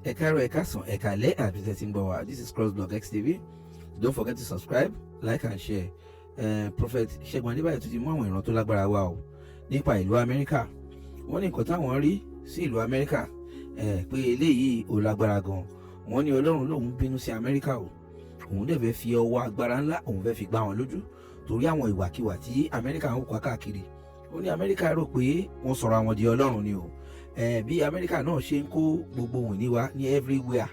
Ẹ káàárọ̀, ẹ káàsán, ẹ káalẹ́ àbí tẹ́ ti ń gbọ́ wa. This is Crossblog XTV. Don't forget to subscribe, like and share. Prophet Ṣẹ́gun Adébáyọ̀ tún ti mú àwọn ìran tó lágbára wá o nípa ìlú Amẹ́ríkà. Wọ́n ní nǹkan táwọn rí sí ìlú Amẹ́ríkà pé eléyìí ò lágbára gan. Wọ́n ní Ọlọ́run lòun bínú sí Amẹ́ríkà o, òun dẹ̀ fẹ́ fi ọwọ́ agbára ńlá, òun fẹ́ fi gbá wọn lójú torí àwọn ìwàkiwà tí Amẹ́ríkà ń kó káàkiri. Ó ní Amẹ́ríkà rò pé wọ́n sọ̀rọ̀ àwọn di Ọlọ́run ni o. Bí Amẹ́ríkà náà ṣe ń kó gbogbo ohun ìní wa ní everywhere,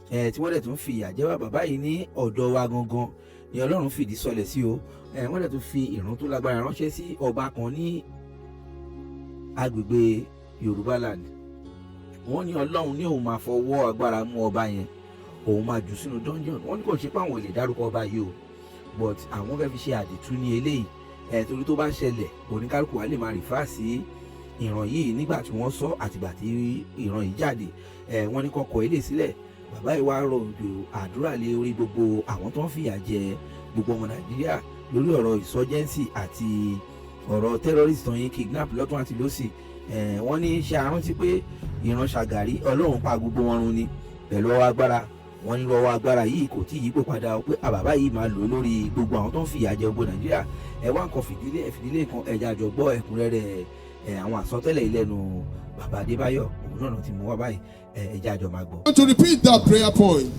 tí wọ́n dẹ̀ tún fi ìyà jẹ wá. Bàbá yìí ní ọ̀dọ̀ wa gangan ni Ọlọ́run fìdí sọlẹ̀ sí o. Wọ́n dẹ̀ tún fi ìran tó lágbára ránṣẹ́ sí ọba kan ní agbègbè Yorùbá land. Wọ́n ní Ọlọ́run ní òun máa fọwọ́ agbára mú ọba yẹn, òun máa jù sínú dungeon. Wọ́n ní kò ṣe pé àwọn ò lè dárúkọ ọba yìí o, but àwọn fẹ́ fi ṣe àdìtú ní eléyìí torí tó bá ṣẹlẹ̀, oníkálukú wa lè máa refer sí ìran yìí nígbà tí wọ́n sọ àtìgbà tí ìran yìí jáde. Wọ́n ní kọ́kọ́ ilé sílẹ̀. Bàbá yìí wá rọ òjò àdúrà lé orí gbogbo àwọn tó ń fìyà jẹ gbogbo ọmọ Nàìjíríà lórí ọ̀rọ̀ insurgency àti ọ̀rọ̀ terrorist tó ń kidnap lọ́tún àti lọ́sì. Wọ́n ní ṣe àrántí pé ìran Ṣàgàrí, Ọlọ́run pa gbogbo wọn run ni pẹ̀lú ọwọ́ agbára. Wọ́n ní ọwọ́ agbára yìí kò tí ì yípo padà pé àbàbá yìí máa lò lórí gbogbo àwọn tó ń fìyà jẹ gbogbo Nàìjíríà. Ẹ wá nǹkan fìdílé, ẹ fìdílé kan, ẹja àjọ gbọ́ ẹ̀kúnrẹ́rẹ́ ẹ àwọn àsọtẹ́lẹ̀ ìlẹ́nu bàbá Adébáyọ̀. Òun náà ti mú wá báyìí. Ẹja àjọ máa gbọ́. I want to repeat that prayer point.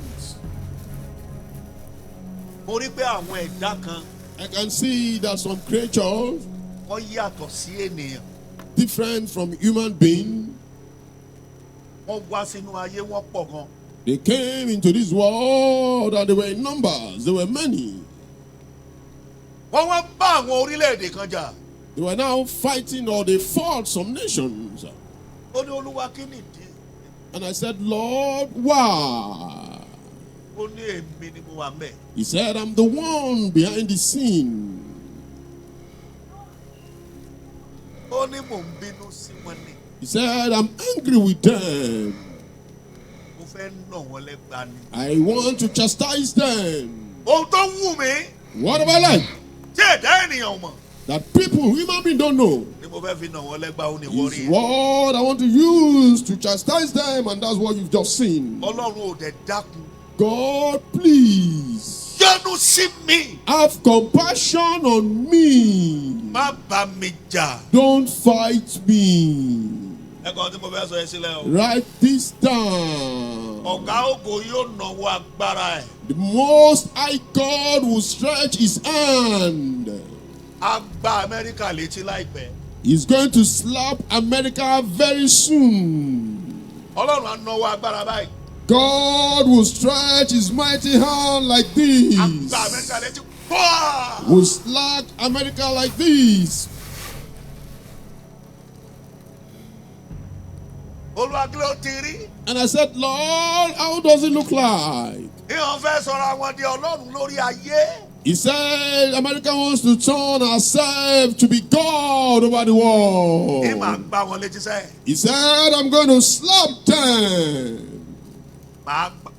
Mo rí pé àwọn ẹ̀dá kan, I can see that some creatures wọ́n yàtọ̀ sí ènìyàn. different from human being. Wọ́n wá sínú ayé, wọ́n pọ̀ gan. They came into this world and they were in numbers. They were many. Wọ́n wá bá àwọn orílẹ̀-èdè kan jà. They were now fighting, or they fought some nations. Ó ní, "Olúwa, kí nìdí?" And I said, "Lord, why?" Ó ní, "Èmi ni mo wà ńbẹ̀." He said, "I'm the one behind the scene." Ó ní, "Mò ń bínú sí wọn ni." He said, "I'm angry with them." "Mo fẹ́ nà wọ́n lẹ́gba ni." "I want to chastise them." Ohun tó wù mí What about life? tí ẹ̀dá ènìyàn ò mọ̀ That people, human beings, don't know. ni mo fẹ́ fi nà wọ́n lẹ́gba, ó ní wọ́n rí Is yẹn. what I want to use to chastise them, and that's what you've just seen. Ọlọ́run ò dẹ̀ dákun. God, please Yọ́nú sí mi. have compassion on me. Má bá mi jà. Don't fight me. Ẹ kọ ohun tí mo fẹ́ sọ yẹn sílẹ̀ o. Write this down. Ọ̀gá ògo yóò nawọ́ agbára ẹ̀. The Most High God will stretch his hand. Á gbá Amẹ́ríkà létí láìpẹ́. He's going to slap America very soon. Ọlọ́run á nawọ́ agbára báyìí. God will stretch his mighty hand like Á this. gbá Amẹ́ríkà létí pọ́à. Will slap America like this. Olúwa, kí ló ti rí? And I said, "Lord, how does it look like?" Ìhàn fẹ́ sọ̀rọ̀ àwọn di Ọlọ́run lórí ayé. He said, "America wants to turn ourselves to be God over the world." Ní màá gbá wọn létí sẹ́ẹ̀. He said, "I'm going to slap them."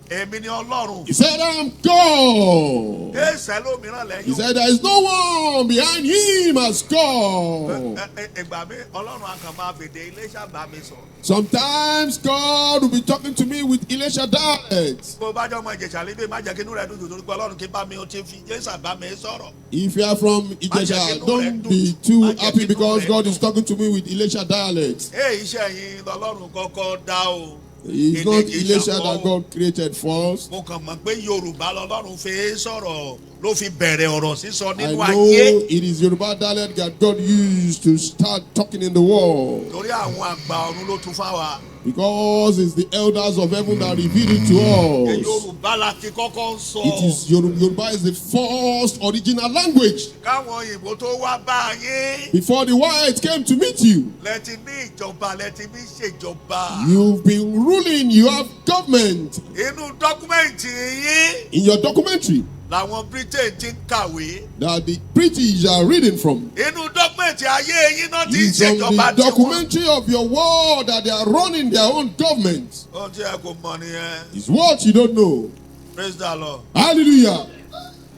Èmi ni Ọlọ́run. He said, "I'm God." Kò sẹ́lòmíràn He lẹ́yìn. said, "There is no one behind him as God." Ìgbà mi, Ọlọ́run á kàn máa fèdè Iléṣà bá mi sọ̀rọ̀. Sometimes God will be talking to me with Ilesha dialect. Bó o bá jẹ́ ọmọ Ìjẹ̀ṣà lédè, má jẹ́ kí inú rẹ̀ dùn jù torí pé Ọlọ́run kí bá mi ó ti fi Jésà bá mi sọ̀rọ̀. If you are from Ijesha, don't be too happy because God is talking to me with Ilesha dialect. Ee, iṣẹ́ yín lọ́lọ́run kọ́kọ́ dá o. It's not Èdè Ìjẹ̀ṣà Ilesha kọ́ that o. God created first. Mo kàn mọ̀ pé Yorùbá lọ́lọ́run fi sọ̀rọ̀, ló fi bẹ̀rẹ̀ ọ̀rọ̀ sísọ I nínú know ayé. it is Yoruba dialect that God used to start talking in the world. Torí àwọn àgbà ọ̀run ló tún fáwa. Because it's the elders of heaven that revealed it to us. Yorùbá la ti kọ́kọ́ ń sọ. It is Yoruba is the first original language. Káwọn òyìnbó tó wá bá yín. Before the whites came to meet you, Lẹ ti ní ìjọba, lẹ ti ní ṣèjọba. you've been ruling, you have government. Inú document yín In your documentary làwọn Britain ti ń kàwé. that the British are reading from. Inú document ayé yín náà ti ń It's from ṣèjọba the tiwọn. documentary of your world that they are running their own government. Ohun tí ẹ kò mọ̀ nìyẹn. It's what you don't know. Praise the Lord. Hallelujah.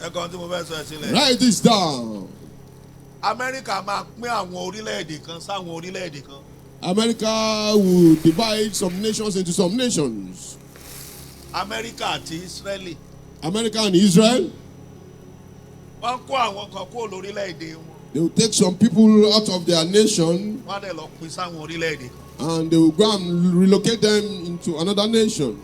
Ẹ kọ ohun tí mo fẹ́ sọ ẹ sílẹ̀. Write this down. Amẹ́ríkà máa pín àwọn orílẹ̀-èdè kan sáwọn orílẹ̀-èdè kan. America will divide some nations into some nations. Amẹ́ríkà àti Ísírẹ́lì. America and Israel, Wọ́n kó àwọn kan kúrò lórílẹ̀‐èdè wọn. they will take some people out of their nation Wọ́n á dẹ̀ lọ pín sáwọn orílẹ̀‐èdè kan. and they will go and relocate them into another nation.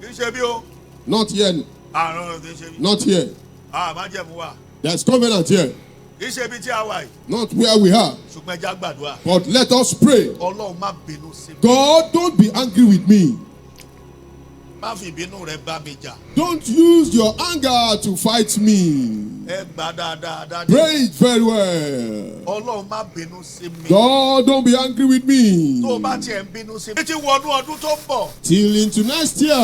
Kì í ṣe bí o. Not here, Àrùn ọ̀rọ̀ kì í ṣe bí. not here. Àmájẹ̀mú wa. There's covenant here, Kì í ṣe ibi tí a wà yìí. not where we are. Ṣùgbọ́n ẹ jẹ́ á gbàdúrà. But let us pray. Ọlọ́run, má bínú sí mi. God, don't be angry with me. Má fi ìbínú rẹ bá mi jà. Don't use your anger to fight me. Ẹ gbà dáadáa dáadáa. Pray it very well. Ọlọ́run, má bínú sí mi. God, don't be angry with me. Tó o bá tiẹ̀ ń bínú sí mi. Títí wọnú ọdún tó ń bọ̀. Till into next year.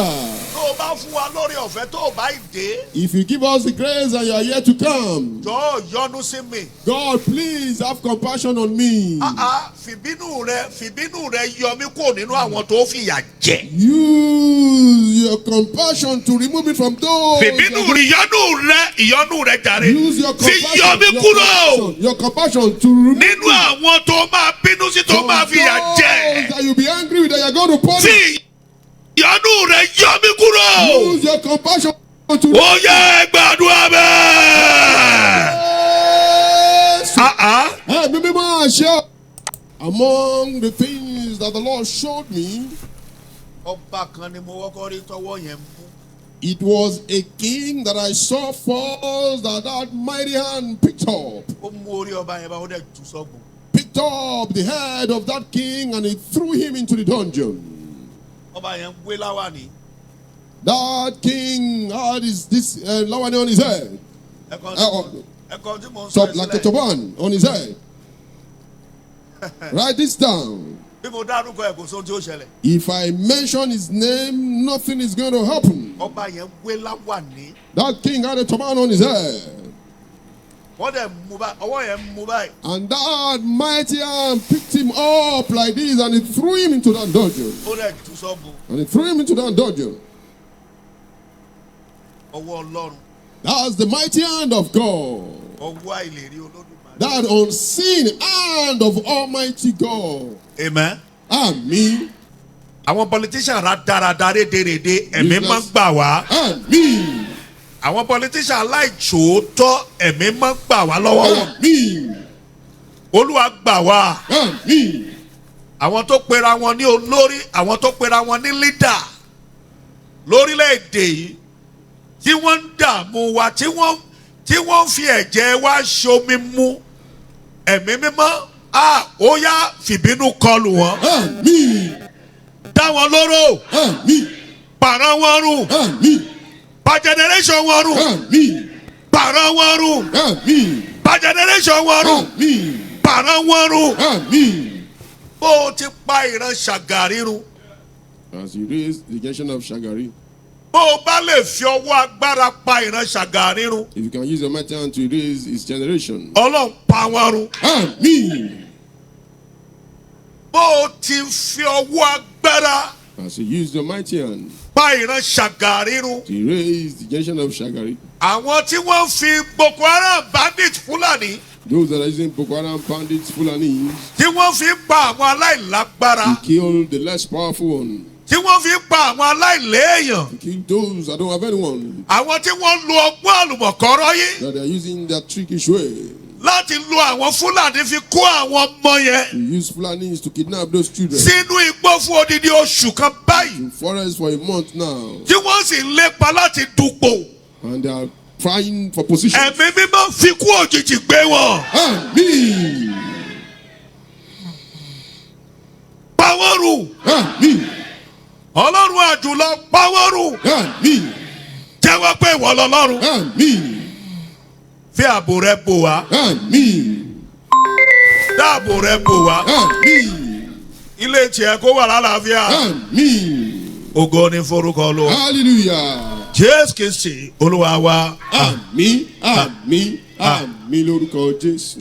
Tó o bá fún wa lórí ọ̀fẹ́ tó o bá ì dé. If you give us the grace and you are yet to come, Jọ̀ọ́, yọ́nú sí mi. God, please have compassion on me. Ah ah, fìbínú rẹ yọ mí kúrò nínú àwọn tó fìyà jẹ. Use your compassion to remove me from those. Fìbínú ìyọ́nú rẹ jàre. Use your Fi compassion. yọ mí Your kúrò compassion, your compassion to remove nínú àwọn tó máa bínú sí, tó from máa fìyà jẹ. those that you be angry with, that you are going to punish. Fi ìyọ́nú rẹ yọ mí kúrò. Use your compassion to. Ó yẹ, gbàdúrà bẹ́ẹ̀. Yes. Ah ah. Ẹ̀mí mímọ́ àṣẹ. Among the things that the Lord showed me, Ọba kan ni mo kọ́kọ́ rí tọwọ́ yẹn mú. it was a king that I saw first that mighty hand picked up. Ó mú orí ọba yẹn bá, ó dẹ̀ jù sọ́gbùn. Picked up the head of that king and he threw him into the dungeon. Ọba yẹn ń gbé láwàní. That king had his this lawani on his head, Ẹ̀kọ́ tí mò ń sọ top, like a sílẹ̀. turban on his head. Write this down. Bí mo dárúkọ ẹ̀, kò sóhun tí ó ṣẹlẹ̀. If I mention his name, nothing is going to happen. Ọba yẹn gbé láwàní. That king had a turban on his head. Wọ́n dẹ̀ mú báyìí, ọwọ́ yẹn mú báyìí. And that mighty hand picked him up like this and he threw him into that dungeon. Ó dẹ̀ jù sọ́gbùn. And he threw him into that dungeon. Ọwọ́ Ọlọ́run. That's the mighty hand of God. Ọwọ́ àìlèrí Olódùmarè. That unseen hand of Almighty God. Amen. Amen. Àwọn politician rádaràda, rédèrèdè, ẹ̀mí máa ń gbà wá. Amen. Àwọn politician aláìṣòótọ́, ẹ̀mí máa ń gbà wá lọ́wọ́ wọn. Amen. Olúwa, gbà wá. Amen. Àwọn tó pera wọn ní olórí, àwọn tó pera wọn ní leader lórílẹ̀‐èdè yìí, tí wọ́n ń dààmú wa, tí wọ́n ń fi ẹ̀jẹ̀ wa ṣomi mu, ẹ̀mí mímọ́ a, ó yá, fìbínú kọlù wọn. Amen. Dá wọn lóró. Amen. Pàrọ̀ wọn run. Amen. Pa generation wọn run. Amen. Pàrọ̀ wọn run. Amen. Pa generation wọn run. Amen. Pàrọ̀ wọn run. Amen. Bó o ti pa ìran Ṣàgàrí run, As you raise the generation of Shagari, bó o bá lè fi ọwọ́ agbára pa ìran Ṣàgàrí run, if you can use your mighty hand to erase his generation. Ọlọ́run, pa wọn run. Amen. Bó o ti fi ọwọ́ agbára As you use your mighty hand pa ìran Ṣàgàrí run, to erase the generation of Shagari, àwọn tí wọ́n fi Boko Haram, bandit, Fúlàní, those that are using Boko Haram, bandits, Fulanis, tí wọ́n fi ń pa àwọn aláìlágbára, to kill the less powerful one, tí wọ́n fi ń pa àwọn aláìléèyàn, to kill those that don't have anyone, àwọn tí wọ́n ń lo ọgbọ́n àlùmọ̀kọ́rọ́ yìí that they are using their trickish way láti lo àwọn Fúlàní fi kó àwọn ọmọ yẹn to use Fulanis to kidnap those children sínú igbó fún odidi oṣù kan báyìí, in forest for a month now, tí wọ́n sì ń lépa láti dupò, and they are trying for position. ẹ̀mí mímọ́, fi kú òjijì gbé wọn. Amen. Pa wọ́n run. Amen. Ọlọ́run àjùlọ, pa wọ́n run. Amen. Jẹ́wọ́ pé ìwọ lọ́lọ́run. Amen. Fi ààbò rẹ bò wá. Amen. Dáàbò rẹ bò wá. Amen. Ilé tiẹ̀ kó wà lálàáfíà. Amen. Ògo ni forúkọ Olúwa. Hallelujah. Jésù Kristi Olúwa wa. Àmín, àmín, àmín lórúkọ Jésù.